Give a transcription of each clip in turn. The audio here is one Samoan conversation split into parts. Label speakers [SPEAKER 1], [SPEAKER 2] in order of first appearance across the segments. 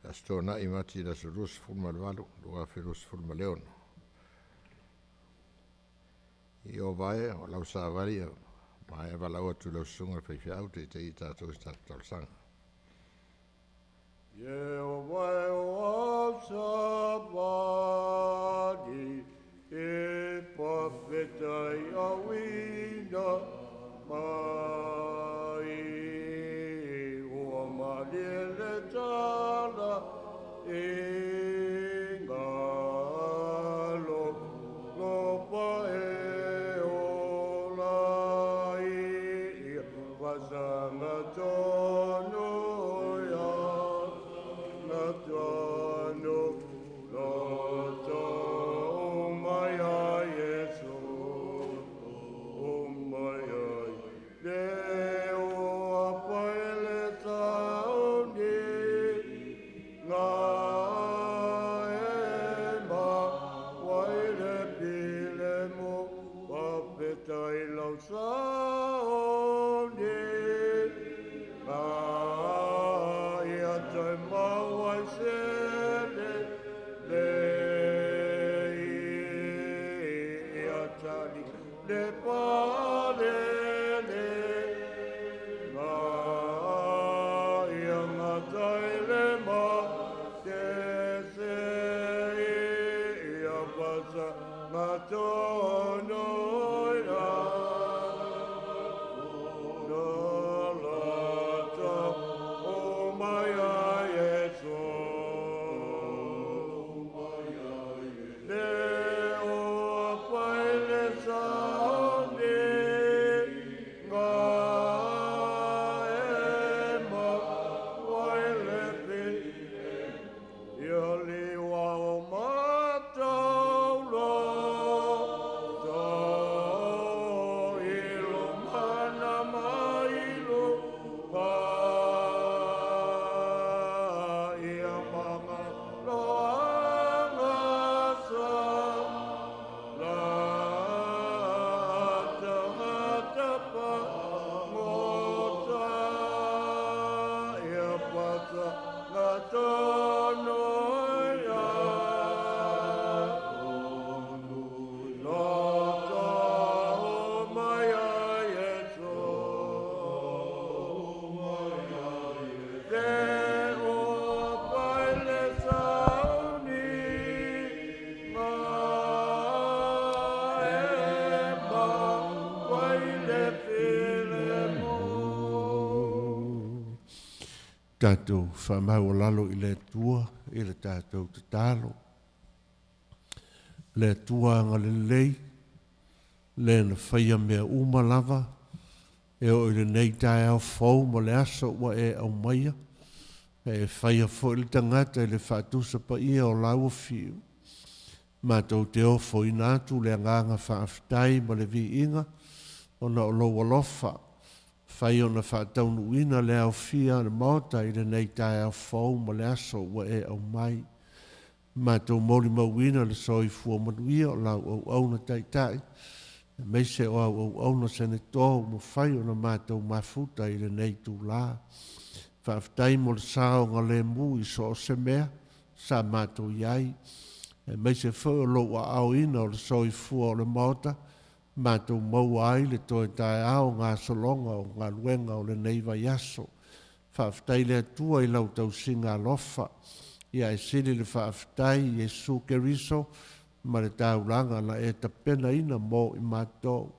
[SPEAKER 1] Aso Toonai Mati le aso 28 2026. Ia o vae o lau savali ia maea valaau atu i lau susuga i le faifeau taitaia i tatou i se tatou talosaga.
[SPEAKER 2] Tatou faamaualalo i le Atua i le tatou tatalo. Le Atua agalelei, le na faia mea uma lava, e oo i lenei taeao fou ma le aso ua e aumaia, e faia foi le tagata i le faatusa paia o lau afio. Matou te ofoina atu le agaga faafetai ma le viiga ona o lou alofa, fai ona faataunuuina le aofia a le Maota i lenei taeao fou ma le aso ua e aumai. Matou molimauina le soifua manuia o lau auauna taitai, aemaise o au auauna senetoa ua mafai ona matou mafuta i lenei itula. Faafetai mo le saogalemu i so o se mea sa matou i ai, aemaise foi o lou aaoina o le soifua o le Maota, matou maua ai le toe taeao gasologa o galuega o lenei vaiaso. Faafetai le Atua i lau tausiga alofa, ia e sili le faafetai i Iesu Keriso ma le taulaga na e tapenaina mo i matou.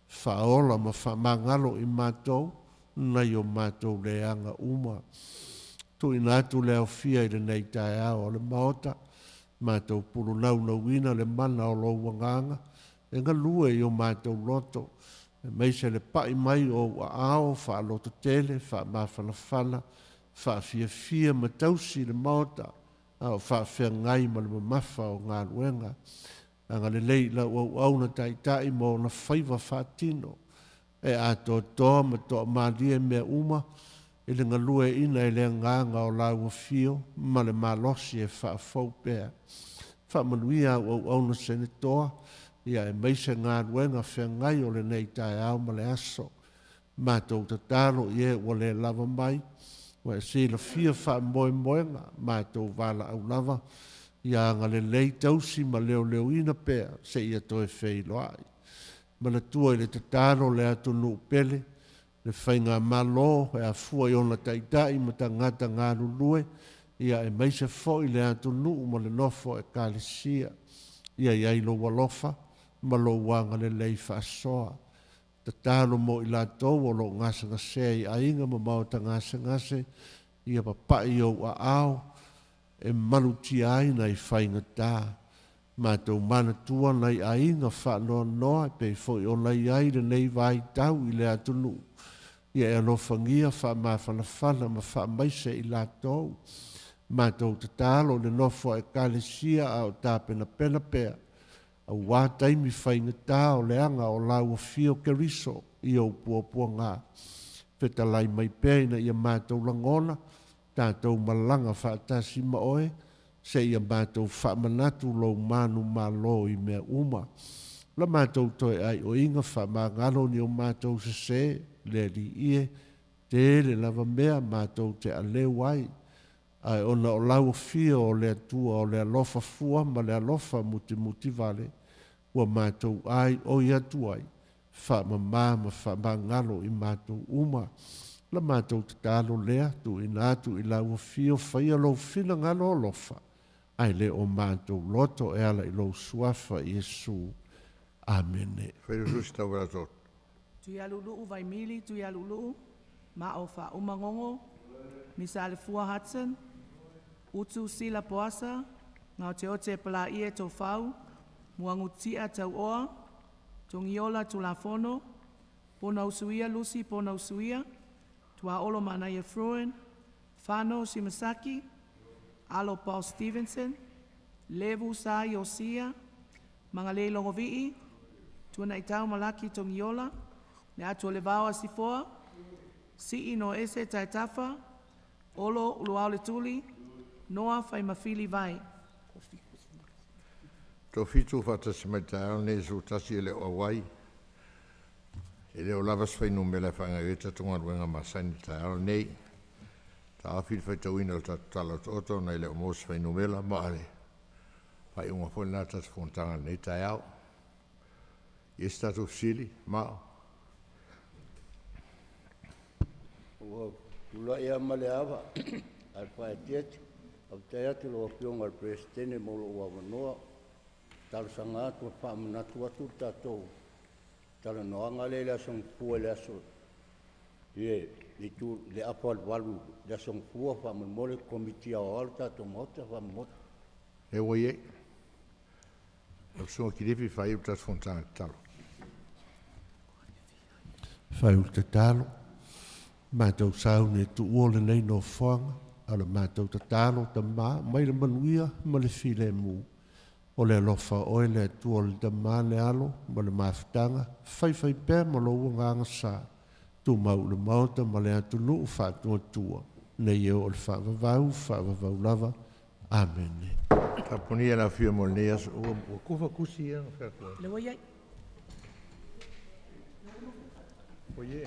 [SPEAKER 2] Faaola ma faamagalo i matou nai o matou leaga uma. Tuuina atu le aofia i lenei taeao o le Maota, matou pulunauauina le mana o lou agaga, e galue i o matou loto, aemaise le pai mai o ou aao faalototele, faamafanafana, faafiafia ma tausi le Maota, a o faafeagai ma le mamafa o galuega. Agalelei i lau auauna taitai ma ona faiva faatino, e atoatoa ma toamalie mea uma i le galueaiina e le agaga o lau afio ma le malosi e faafou pea. Faamanuia au auauna senetoa, ia aemaise galuega feagai o lenei taeao ma le aso. Matou tatalo i e ua le lava mai, Ua e silafia faamoemoega matou valaau lava, ia agalelei tausi ma leoleoina pea seia toe feiloai. Manatua i le tatalo le atunuu pele, le faigamalo e afua i ona taitai ma tagata galulue, ia aemaise foi le atunuu ma le nofo a Ekalesia. Ia i ai lou alofa ma lou agalelei faasoa. Tatalo mo i latou o lo o gasegasea i aiga ma maota gasegase, ia papai i ou aao e malutia ai nai faigata. Matou manatua nai aiga faanoanoa e pei foi ona i ai lenei vaitau i le atunuu, ia e alofagia faamafanafana ma faamaise i latou. Matou tatalo i le nofo a Ekalesia a o tapenapena pea, auā taimi faigata o leaga o lau afio Keriso i ou puapuaga. Fetalai mai pea ina ia matou lagona, tatou malaga faatasi ma oe, seia matou faamanatu lou manumalo i mea uma. La matou toe aioiga faamagalo ni o matou sesē, le Alii e, tele lava mea matou te aleu ai, ae ona o lau afio o le Atua o le alofa fua ma le alofa mutimutivale, ua matou aioi atu ai, faamamā ma faamagalo i matou uma. La matou tatalo lea, tuuina atu i lau afio, faia lou finagalo alofa, ae le o matou loto e ala i lou suafa Iesu. Amene.
[SPEAKER 1] Fai le Tusi Tauala
[SPEAKER 3] Tuialuuluu Vaimili Tuialuuluu, Ma'o Faaumagogo, Misa Alefua Hudson, Utu Sila Poasa, Gaoteote Palaie Tofau, Muagututia Tau'oa, Togiola Tulafono, Ponausuia Lucy Ponausuia, Tuaolo Manaia Fruin, Fano Simasaki, Alo Paul Stevenson, Levu Sa Iosia, Magalei Logovi'i, Tuana'itau Malaki Togiola, Le Atu o le Vao Asifoa, Si'i Noese Taetafa, Olo Uluao-Letuli, Noa Faimafili Vai.
[SPEAKER 1] Toafitu faatasi mai taeao lenei e 11 e le o auai. E le o lava se fuainumera e faagaoioi ai tatou galuega masani i le taeao lenei. Taofi le faitauina o le tatou tala otooto ona e le o maua se fuainumera, ma o le faaiuga foi lena o le tatou fonotaga i lenei taeao. E i ai se tatou fesili? Ma'a.
[SPEAKER 4] Ua ou tulai lava ma le ava ae le faaeteete, faafetai atu i lau Afioga i le Peresetene mo lou avanoa. E talosaga atu e faamanatu atu le tatou talanoaga lea i le Aso Gafua i le aso i le itu i le 7:30 i le Aso Gafua faamolemole, Komiti Aoao le tatou Maota faamolemole.
[SPEAKER 1] Lea ua i ai. Lau Susuga Kilifi, faaiu le tatou fonotaga i le tatalo.
[SPEAKER 2] Faaiu le tatalo, matou sauni e tuua lenei nofoaga, a o le matou tatalo, Tamā, mai le manuia ma le filemu. O le alofa o oe le Atua o le Tamā, le Alo ma le Mafutaga, faifaipea ma lou agaga sa, tumau i le Maota ma le atunuu faatuatua, nei e oo i le faavavau, faavavau lava. Amene.
[SPEAKER 1] Tapunia le afio mo lenei aso. Ua tufa tusi ia na fai atu ai.
[SPEAKER 3] Lea ua i ai.
[SPEAKER 1] Ua i ai.